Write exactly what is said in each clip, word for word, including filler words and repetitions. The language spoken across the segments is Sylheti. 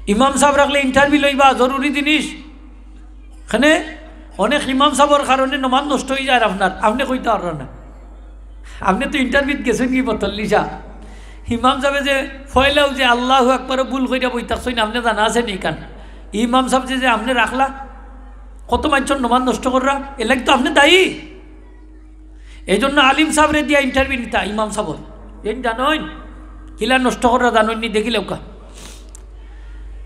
ইমাম সাব রাখলে ইন্টারভিউ লইবা, জরুরি জিনিস। এখানে অনেক ইমাম সাবর কারণে নমাজ নষ্ট অইযায়। আপনার, আপনে কইতা পাররা না। আপনে তো ইন্টারভিউত গেছইন কি বতল্লিশা? ইমাম সাবে যে ফয়লাউ যে আল্লাহু আকবারও ভুল কইরা বই থাকছইন, আপনে জানা আছে নি কান? ইমাম সাব যে, যে আপনে রাখলা, কত মানষর নমাজ নষ্ট কররা, এর লাগি তো আপনে দায়ী। এই জন্য আলিম সাবরে দিয়া ইন্টারভিউ নিতা ইমাম সাবর। এন জানইন? কিলা নষ্ট কররা জানইন নি? দেখিলাউক্কা।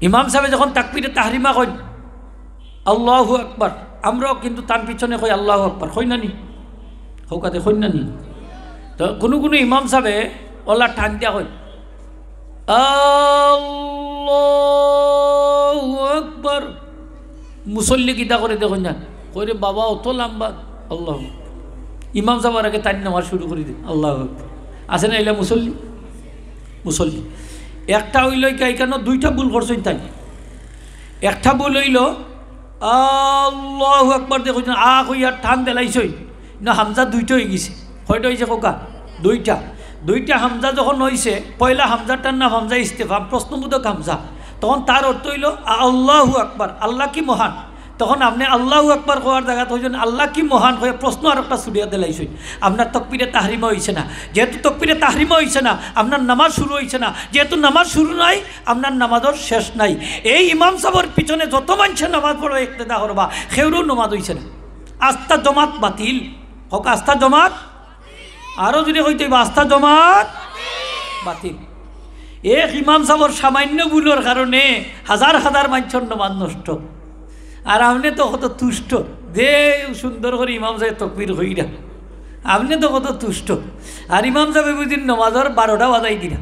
ইমাম সাবে যখন তাকবীরে তাহরিমা কইন, "আল্লাহু আকবার", আমরাও কিন্তু তান পিছনে কই, "আল্লাহু আকবার", কই না নি? কউক্কা তে, কই না নি? তো কুনু কুনু ইমাম সাবে অলা টান দিয়া কইন, "আল্লাহু আকবার।" মুসল্লি কিতা করে দেখইন না, কই রে বাবা, অত লাম্বা, আল্লাহু আকবার। ইমাম সাবর আগে তাইন নমাজ শুরু করি দেইন, আল্লাহু আকবার। আছে না ইলা মুসল্লি? মুসল্লি। একটা অইলো কি, ইখানো দুইটা ভুল করছইন তাইন। একটা ভুল অইলো, "আল্লাহু আকবার" দেখইন, আ কইয়া টান দিলাইছইন, না, হামজা দুইটা অইগেছে। কয়টা অইছে কউক্কা? দুইটা। দুইটা হামজা যখন অইছে, পয়লা হামজাটার নাম হামজা ইস্তেফহাম, প্রশ্নবোধক হামজা, তখন তার অর্থ অইলো, "আ-, আল্লাহু আকবার, আল্লাহ কি মহান।" তখন আপনে আল্লাহু আকবার কওয়ার জাগাত কইছইন, "আল্লাহ কি মহান" কইয়া প্রশ্ন আরোকটা ছুড়িয়া দিলাইছইন। আপনার তকবীরে তাহরিমা অইছে না। যেহেতু তকবীরে তাহরিমা অইছে না, আপনার নামাজ শুরু অইছে না। যেহেতু নামাজ শুরু নাই, আপনার নামাজর শেষ নাই। এই ইমাম সাবর পিছনে যত মানষে নামাজ পড়ো, ইক্তেদা করবা, কেউরও নামাজ অইছে না। আস্তা জমাত বাতিল। কউক্কা, আস্তা জমাত। আরো জোরে কইতে অইবো, আস্তা জমাত বাতিল। এক ইমাম সাবর সামান্য ভুলর কারণে হাজার হাজার মানষর নমাজ নষ্ট। আর আপনে তো কত তুষ্ট, যে সুন্দর করি ইমাম সাবে তকবীর কইরা, আপনে তো কত তুষ্ট। আর ইমাম সাবে বুঝি নমাজর বারোটা বাজাই দিরা।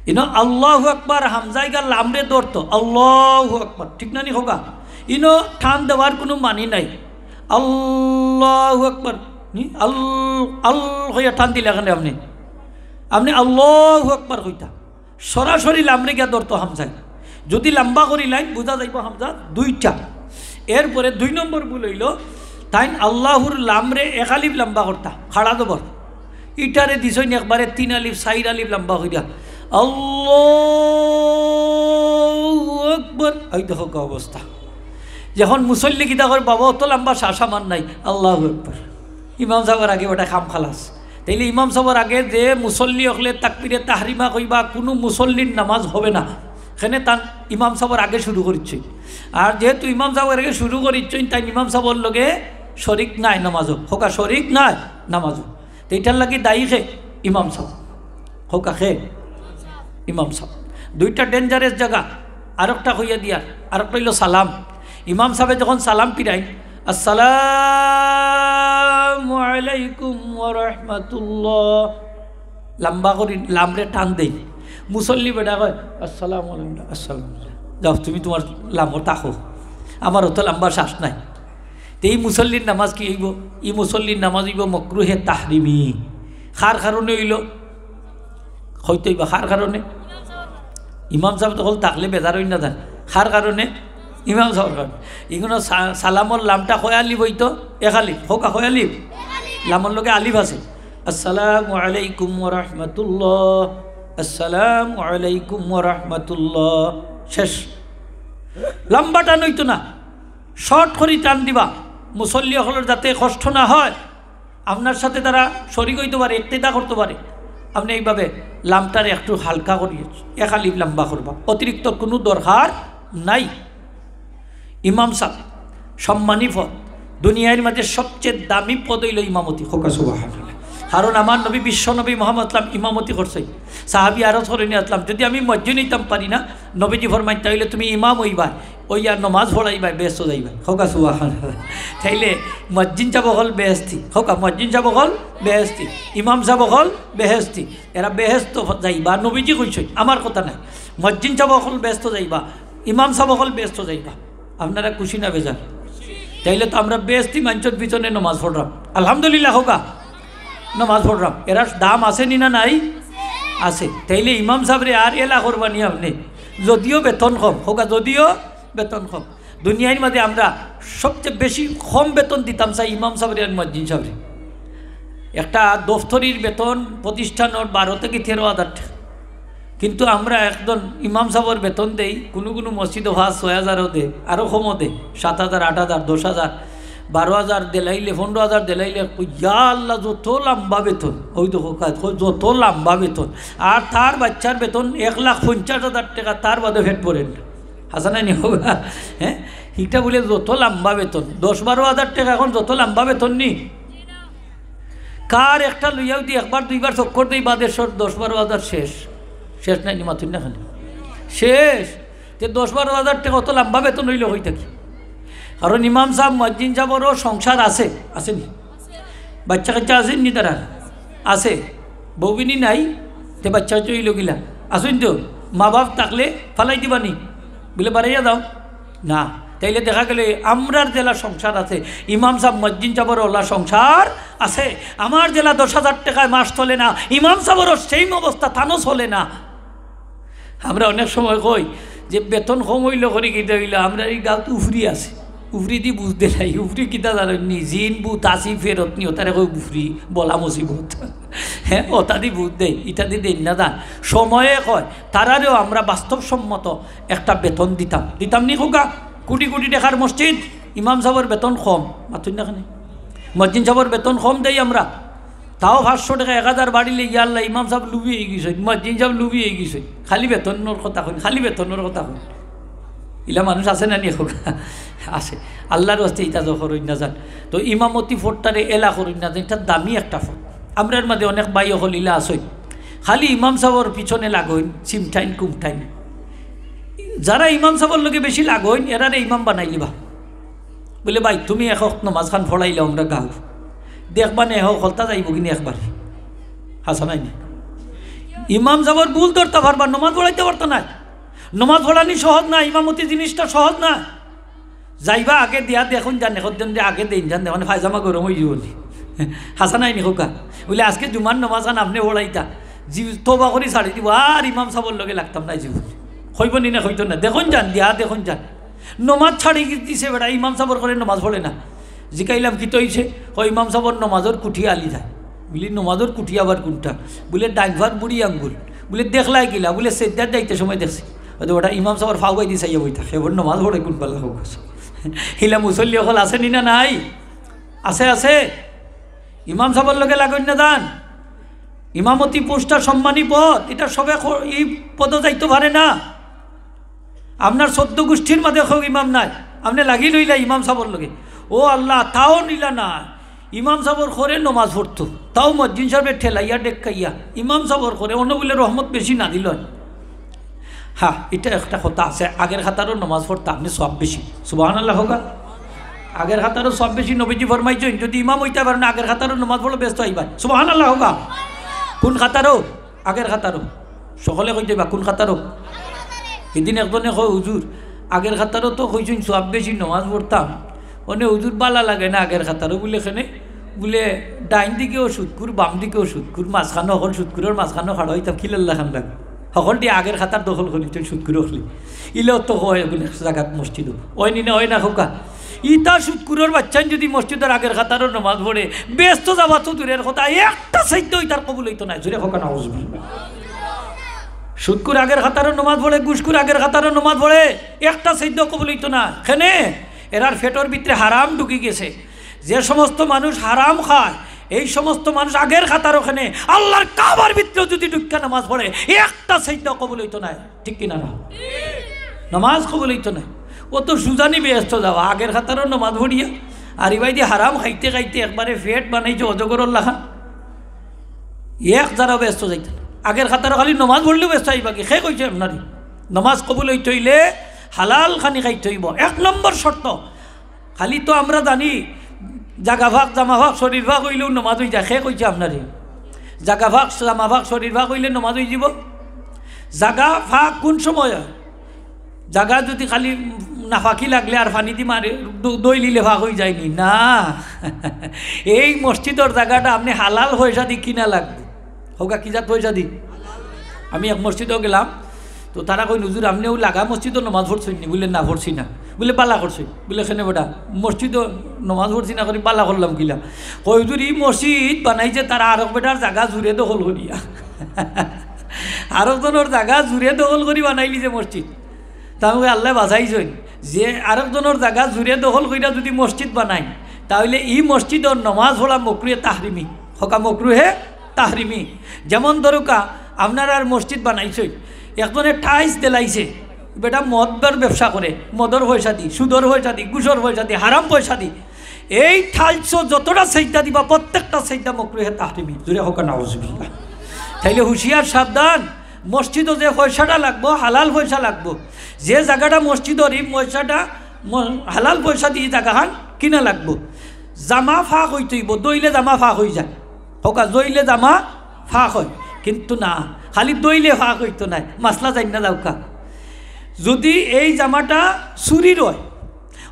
ইনো আল্লাহু আকবার, হামজা ইগা লামরে ধরতো, আল্লাহু আকবার, ঠিক না নি কউক্কা? ইনো টান দেওয়ার কুনু মানি নাই। আল্লাহু আকবার, নি? আল, আল কইয়া টান দিলা কেনে আপনে? আপনে আল্লাহু আকবার কইতা। সরাসরি লামরে গিয়া ধরতো হামজায়। যুদি লাম্বা করিলাইন, বুঝা যাইবো হামজা দুইটা। এরপরে দুই নম্বর ভুল অইলো, তাইন আল্লাহুর লামরে এক আলিফ লাম্বা করতা, খাড়া জবর। ইটারে দিছইন একবারে তিন আলিফ, চাইর আলিফ লাম্বা করিয়া। আল্লাহু আকবার। এই দেখো কি অবস্থা। যখন মুসল্লি কিতা কর, "বাবা, অত লাম্বা শ্বাস আমার নাই।" আল্লাহু আকবার। ইমাম সাবর আগে ওটা কাম খালাস। তাইলে ইমাম সাবর আগে যে মুসল্লি অকলে তাকবীরে তাহরিমা কইবা, কুনু মুসল্লির নামাজ হবে না। এখানে তান ইমাম সাবর আগে শুরু করিছইন। আর যেহেতু ইমাম সাবর আগে শুরু করিছইন, তাইন ইমাম সাবর লগে শরিক নায় নামাজো। কউক্কা, শরিক নায় নামাজো। তো ইটার লাগি দায়ী কে? ইমাম সাব। কউক্কা, কে? ইমাম সাব। দুইটা ডেঞ্জারাস জাগা। আরোকটা কইয়া দিয়ার, আরোকটা অইলো সালাম। ইমাম সাবে যখন সালাম ফিরাইন, "আসসালামু আলাইকুম ওয়া রাহমাতুল্লাহ", লাম্বা করি লামরে টান দেইন। মুসল্লি বেটা কয়, "আসসালামু আলাইকুম, আসসালামু আলাইকুম।" যাও, তুমি তুমার লামো থাকো, আমার অত লাম্বা শ্বাস নাই। তে ই মুসল্লির নামাজ কি অইবো? ই মুসল্লির নামাজ অইবো মকরুহে তাহরিমি। কার কারণে অইলো? কইতে অইবো, কার কারণে? ইমাম সাব তো অকল থাকলে বেজার অইন না যান। কার কারণে? ইমাম সাবর কারণে। ইগুনো সা-, সালামর লামটা কয় আলিফ অইতো? এক আলিফ। কউক্কা, কয় আলিফ? লামর লগে আলিফ আছে। "আসসালামু আলাইকুম ওয়া রাহমাতুল্লাহ, আসসালামু আলাইকুম ওয়া রাহমাতুল্লাহ।" শেষ। লাম্বা টান অইতো না, শর্ট করি টান দিবা, মুসল্লি অকলর যাতে কষ্ট না হয়। আপনার সাথে তারা শরিক অইতো পারে, ইক্তেদা করতো পারে। আপনে এইভাবে লামটারে একটু হালকা করি এক আলিফ লাম্বা করবা, অতিরিক্ত কুনু দরকার নাই। ইমাম সাব সম্মানী পদ, দুনিয়ার মাঝে সবচেয়ে দামি পদ অইলো ইমামতি। কউক্কা সুবহানাল্লাহ। কারণ আমার নবী, বিশ্ব নবী মুহাম্মদ সাল্লাম ইমামতি করছইন। সাহাবী আরজ করইন, "ইয়া রাসুলাল্লাহ, যুদি আমি মুয়াজ্জিন অইতাম পারি না?" নবীজি ফরমাইন, "তাইলে তুমি ইমাম অইবায়, অইয়া নমাজ পড়াইবায়, বেহেস্তো যাইবায়।" কউক্কা সুবহানাল্লাহ। তাইলে মুয়াজ্জিন সাব অকল বেহেস্তি। কউক্কা, মুয়াজ্জিন সাব অকল বেহেস্তি, ইমাম সাব অকল বেহেস্তি। এরা বেহেস্তো যাইবা, নবীজি কইছইন, আমার কথা নায়। মুয়াজ্জিন সাব অকল বেহেস্তো যাইবা, ইমাম সাব অকল বেহেস্তো যাইবা। আপনারা খুশি না বেজার? তাইলে তো আমরা বেহেস্তি মানষর পিছনে নমাজ পড়রাম। আলহামদুলিল্লাহ কউক্কা। নমাজ পড়রাম। এরার দাম আছে নি না নাই? আছে। তাইলে ইমাম সাবরে আর এলা করবা নি আপনে? যদিও বেতন কম, কউক্কা, যদিও বেতন কম। দুনিয়ার মাঝে আমরা সবচেয়ে বেশি কম বেতন দিতাম চাই ইমাম সাবরে আর মুয়াজ্জিন সাবরে। একটা দফতরির বেতন প্রতিষ্ঠানর বারো থাকি তেরো হাজার টেকা। কিন্তু আমরা একজন ইমাম সাবর বেতন দেই, কুনু কুনু মসজিদো পাঁচ ছয় হাজারও দে, আরো কমও দে, সাত হাজার, আট হাজার, দশ হাজার, বারো হাজার দিলাইলে, পনরো হাজার দিলাইলে, "ইয়া আল্লাহ, যত লাম্বা বেতন।" ওই দেখো কাজ, কয়, "যত লাম্বা বেতন।" আর তার বাইচ্চার বেতন এক লাখ পঞ্চাশ হাজার টেকা, তার বাদে পেট ভরে না। হাছা নায় নি কউক্কা? হ্যাঁ, ইটা বুলে যত লাম্বা বেতন, দশ বারো হাজার টেকা অখন যত লাম্বা বেতন নি। কার একটা লইয়াও দি একবার দুইবার চক্কর দেই বাদে সর দশ বারো হাজার শেষ। শেষ নায় নি, মাতুন না কেনে? শেষ। তে দশ বারো হাজার টেকা অত লাম্বা বেতন অইলো কই থাকি? কারণ ইমাম সাব, মুয়াজ্জিন সাবরও সংসার আছে, আছে নি? বাইচ্চা কাইচ্চা আছে নি তারার? আছে। বউবিনি নাই, তে বাইচ্চা কাইচ্চা অইলো কিলা? আছইন তো? মা বাপ থাকলে ফালাই দিবা নি? বুলে, "বারাইয়া যাও।" না, তাইলে দেখা গেল আমরার যেলা সংসার আছে, ইমাম সাব, মুয়াজ্জিন সাবর ওলা সংসার আছে। আমার যেলা দশ হাজার টেকায় মাস চলে না, ইমাম সাবরও same অবস্থা, তানও চলে না। আমরা অনেক সময় কই যে বেতন কম অইলো করি কিতা অইলো, আমরার ই গাঁওত উফরি আছে, উফরিদি বুঝ দেয় নাই, উফরি কিতা জানইন নি, জিন ভূত আসি ফেরত নি, ওতারে কই উফরি, বলা মুসিবত। হ্যাঁ, ওতাদি বুঝ দেয়, ইতাদি দেইন না দান। সময়ে কয়, তারারেও আমরা বাস্তবসম্মত একটা বেতন দিতাম। দিতাম নি কউক্কা? কুটি কুটি টেকার মসজিদ, ইমাম সাবর বেতন কম, মাতুন না কেনে? মুয়াজ্জিন সাবর বেতন কম দেই আমরা, তাও পাঁচশো টেকা, এক হাজার বাড়িলে, "ইয়া আল্লাহ, ইমাম সাব লুবি অইগেছইন, মুয়াজ্জিন সাব লুবি অইগেছইন, খালি বেতনর কথা কইন, খালি বেতনর কথা কইন।" ইলা মানুষ আছে না নি কউক্কা? আছে। আল্লাহর ওয়াস্তে ইতা তো করইন না যান। তো ইমামতি ফটটারে এলা করইন না যান, ইটা দামি একটা ফট। আমরার মাঝে অনেক ভাই অকল ইলা আছইন, খালি ইমাম সাবর পিছনে লাগইন, চিমটাইন কুমটাইন। যারা ইমাম সাবর লগে বেশি লাগইন, এরারে ইমাম বানাইলিবা। বুলে, "ভাই, তুমি এক ওয়াক্ত নমাজ খান পড়াইলাও আমরার গাঁওর।" দেখবা নে, হকলতা যাইবো কিনি একবারে। হাছা নায় নি? ইমাম সাবর ভুল ধরতা পারবা, নমাজ পড়াইতা পারতা নায়। নমাজ পড়ানি সহজ না, ইমামতি জিনিসটা সহজ না। যাইবা আগে দিয়া দেখইন যান, এখন দিন আগে দেইন যান, দেখইন পায়জামা গরম অইযিবো নি। হাছা নায় নি কউক্কা? বুলে, "আজকে জুমার নমাজ খান আপনে পড়াইতা।" জি, তওবা করি ছাড়ি দিবো, আর ইমাম সাবর লগে লাগতাম নায় জীবনে। কইবো নি না, কইতো না? দেখইন যান, দিয়া দেখইন যান। নমাজ ছাড়ি দিছে বেটা, ইমাম সাবর ঘরে নমাজ পড়ে না। জিকাইলাম, "কিতা অইছে?" কয়, "ইমাম সাবর নমাজর কুঠি আলি যায়।" বুলে, "নমাজর কুঠি আবার কুনটা?" বুলে, "ডাইন পার বুড়ি আঙ্গুল।" বুলে, "দেখলায় কিলা?" বুলে, "সেজদাত যাইতে সময় দেখছি।" অইতো বেটা ইমাম সাবর পাও বাইদি চাইয়া বই থাকে, এবার নমাজ পড়ে কুন বালা কউক্কা? ইলা মুসল্লি অকল আছে নি না নাই? আছে, আছে। ইমাম সাবর লগে লাগইন না যান। ইমামতি পোস্টটা সম্মানী পদ, ইটা সবে ক-, ই পদো যাইতো পারে না। আপনার চৌদ্দ গুষ্টির মাঝে কেউ ইমাম নাই, আপনে লাগি লইলা ইমাম সাবর লগে। ও আল্লাহ, তাও নিলা না। ইমাম সাবর ঘরে নমাজ পড়তো, তাও মুয়াজ্জিন সাবরে ঠেলাইয়া ডেক্কাইয়া ইমাম সাবর ঘরে, অনো বুলে রহমত বেশি নাজিল অয়। হ্যাঁ, ইটা একটা কথা আছে, আগের কাতারো নমাজ পড়তা আপনে সওয়াব বেশি। সুবহানাল্লাহ কউক্কা। আগের কাতারো সওয়াব বেশি, নবীজি ফরমাইছইন, যদি ইমাম অইতা পারো না, আগের কাতারো নমাজ পড়ো, বেহেস্তো আইবা। সুবহানাল্লাহ কউক্কা। কুন কাতারো? আগের কাতারো। সকলে কইতে বা, কুন কাতারো? হিদিন একজনে কয়, "হুজুর, আগের কাতারো তো কইছইন সওয়াব বেশি, নমাজ পড়তাম। অনে হুজুর বালা লাগে না আগের কাতারো।" বুলে, "কেনে?" বুলে, "ডাইন দিকেও সুদখুর, বাম দিকেও সুদখুর, মাঝখানো হকল সুদখুরর মাঝখানো খাড়া অইতাম, কিলার লাখান লাগে? হকলটি আগের কাতার দখল করি তুই সুদখুর হকলে।" ইলেও তো কয় বুলে এক জাগাত মসজিদো। অয় নি না, অয় না কউক্কা? ইতা সুদখুরর বাইচ্চাইন যদি মসজিদর আগের কাতারো নমাজ পড়ে, বেহেস্তো যাওয়া তো দূরের কথা, একটা সেজদাও ইতার কবুল অইতো নায়। জোরে কউক্কা নাউজুবিল্লাহ। সুদখুর আগের কাতারো নমাজ পড়ে, ঘুষখুর আগের কাতারো নমাজ পড়ে, একটা সেজদাও কবুল অইতো নায়। কেনে? এরার পেটর ভিতরে হারাম ঢুকি গেছে। যে সমস্ত মানুষ হারাম খায়, এই সমস্ত মানুষ আগের কাতারো কেনে, আল্লাহর কাবার ভিতরে যদি ঢুকিয়া নমাজ পড়ে, একটা সেজদাও কবুল অইতো নায়। ঠিক কিনা না? নমাজ কবুল অইতো নায়। অতো সুজা নি বেহেস্তো যাওয়া, আগের কাতারো নমাজ পড়িয়া, আর ইবায়দি হারাম খাইতে খাইতে একবারে পেট বানাইছে অজগরর লাখান। এক জারাও বেহেস্তো যাইতা নায়। আগের কাতারো খালি নমাজ পড়লেও বেহেস্তো আইবা কি? কে কইছে আপনারে? নমাজ কবুল অইতে অইলে হালাল খানি খাইতে অইবো, এক নম্বর শর্ত। খালি তো আমরা জানি জাগা ফাক, জামা ফাক, শরীর ফাক অইলেউ নমাজ অইযায়। কে কইছে আপনারে? জাগা ফাক, জামা ফাক, শরীর ফাক অইলে নমাজ অইযিবো? জাগা ফাক কুন সময় অয়? জাগা যদি খালি নাফাকি লাগলে আর পানিদি মারে, ধ-, ধইলিলে ফাক অইযায় নি? না। এই মসজিদর জাগাটা আপনে হালাল পয়সাদি কিনা লাগবো। কউক্কা, কি জাত পয়সাদি? আমি এক মসজিদো গেলাম, তো তারা কইন, "হুজুর, আপনে অউ লাগা মসজিদো নমাজ পড়ছইন নি?" বুলে, "না, পড়ছি না।" বুলে, "বালা করছইন।" বুলে, "কেনে বেটা, মসজিদো নমাজ পড়ছি না করি বালা করলাম কিলা?" কয়, "হুজুর, ই মসজিদ বানাইছে তারা আরক বেটার জাগা জুরে দখল করিয়া।" আরকজনর জাগা জুরে দখল করি বানাইলিছে মসজিদ। তাহলে আল্লায় বাচাইছইন যে আরকজনর জাগা জুরে দখল করিয়া যুদি মসজিদ বানাইন, তাইলে ই মসজিদর নমাজ পড়া মকরুহে তাহরিমি। কউক্কা মকরুহে তাহরিমি। যেমন ধরউক্কা, আপনারার মসজিদ বানাইছইন, একজনে tiles দিলাইছে, বেটা মদর ব্যবসা করে, মদর পয়সাদি, সুদর পয়সাদি, ঘুষর পয়সাদি, হারাম পয়সাদি। এই tiles যতটা সেজদা দিবা, প্রত্যেকটা সেজদা মকরুহে তাহরিমি। জুরে কউক্কা নাউজুবিল্লাহ। তাইলে হুঁশিয়ার সাবধান, মসজিদো যে পয়সাটা লাগবো, হালাল পয়সা লাগবো। যে জাগাটা মসজিদর, ই পয়সাটা ম-, হালাল পয়সাদি ই জাগাখান কিনা লাগবো। জামা ফাক অইতো অইবো, দইলে জামা ফাক অইযায়। কউক্কা, দইলে জামা ফাক অয়, কিন্তু না, খালি দইলে ফাক অইতো নায়, মাসলা জানি না যাউক্কা। যুদি এই জামাটা চুরির অয়,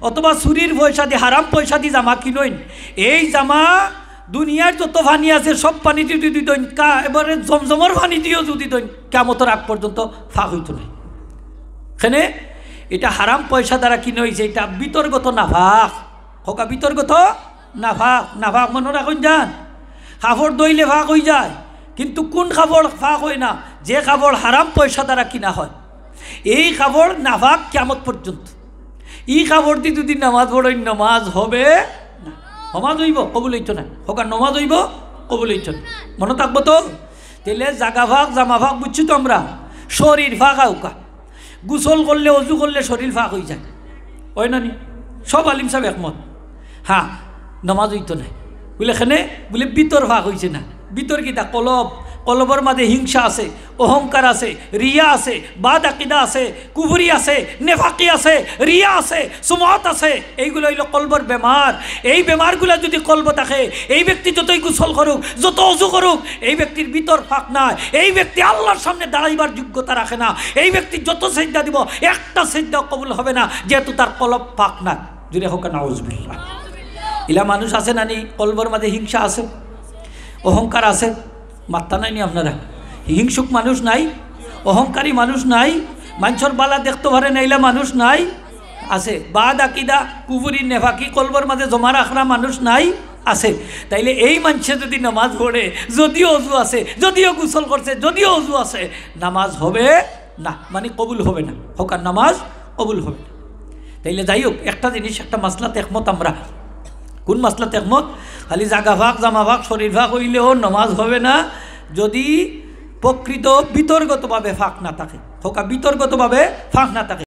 অথবা চুরির পয়সাদি, হারাম পয়সাদি জামা কিনইন, এই জামা দুনিয়ার যত পানি আছে সব পানিদি যুদি ধইন, কা-, এবারে জমজমর পানিদিও যুদি ধইন, কিয়ামতর আগ পর্যন্ত ফাক অইতো নায়। কেনে? ইটা হারাম পয়সা দ্বারা কিনা অইছে, ইটা ভিতরগত নাফাক। কউক্কা, ভিতরগত নাফাক। নাফাক মনো রাখইন যান, কাপড় দইলে ফাক অইযায়, কিন্তু কুন কাপড় ফাক অয় না? যে কাপড় হারাম পয়সা দ্বারা কিনা অয়, এই কাপড় নাফাক কিয়ামত পর্যন্ত। ই কাপড়দি যুদি নমাজ পড়ইন, নমাজ হবে না। নমাজ অইবো, কবুল অইতো নায়। কউক্কা, নমাজ অইবো, কবুল অইতো নায়। মনো থাকবো তো? তাইলে জাগা ফাক, জামা ফাক, বুঝছি তো আমরা? শরীর ফাক অউক্কা। গোসল করলে, অজু করলে শরীর ফাক অইযায়, অয় না নি? সব আলিম সাব একমত। হ্যাঁ, নমাজ অইতো নায়। বুলে, কেনে? বুলে, ভিতর ফাক অইছে না। ভিতর কিতা? কলব। কলবর মাঝে হিংসা আছে, অহংকার আছে, রিয়া আছে, বাদ আকিদা আছে, কুফুরি আছে, নেফাকি আছে, রিয়া আছে, সুমআত আছে। এইগুলা অইলো কলবর বেমার। এই বেমারগুলা যুদি কলবো থাকে, এই ব্যক্তি যতই গোসল করুক, যত অজু করুক, এই ব্যক্তির ভিতর ফাক নায়। এই ব্যক্তি আল্লার সামনে দাঁড়াইবার যোগ্যতা রাখে না। এই ব্যক্তি যত সেজদা দিবো, একটা সেজদাও কবুল হবে না, যেহেতু তার কলব ফাক নায়। জুরে কউক্কা নাউজুবিল্লাহ। ইলা মানুষ আছে না নি, কলবর মাঝে হিংসা আছে, অহংকার আছে, মাত্তা নাই নি আপনারা? হিংসুক মানুষ নাই, অহংকারী মানুষ নাই, মানষর বালা দেখতো পারে না, ইলা মানুষ নাই? আছে। বাদ আকিদা, কুফুরি, নেফাকি, কলবর মাঝে জমা রাখরা মানুষ নাই? আছে। তাইলে এই মানষে যুদি নমাজ পড়ে, যদিও অজু আছে, যদিও গোসল করছে, যদিও অজু আছে, নমাজ হবে না, মানি কবুল হবে না। কউক্কা, নমাজ কবুল হবে না। তাইলে যাই হোক, একটা জিনিস, একটা মাসলাত একমত আমরা। কুন মাসলাত একমত? খালি জাগা ফাক, জামা ফাক, শরীর ফাক অইলেও নমাজ হবে না, যুদি প্রকৃত ভিতরগতভাবে ফাক না থাকে। কউক্কা, ভিতরগতভাবে ফাক না থাকে।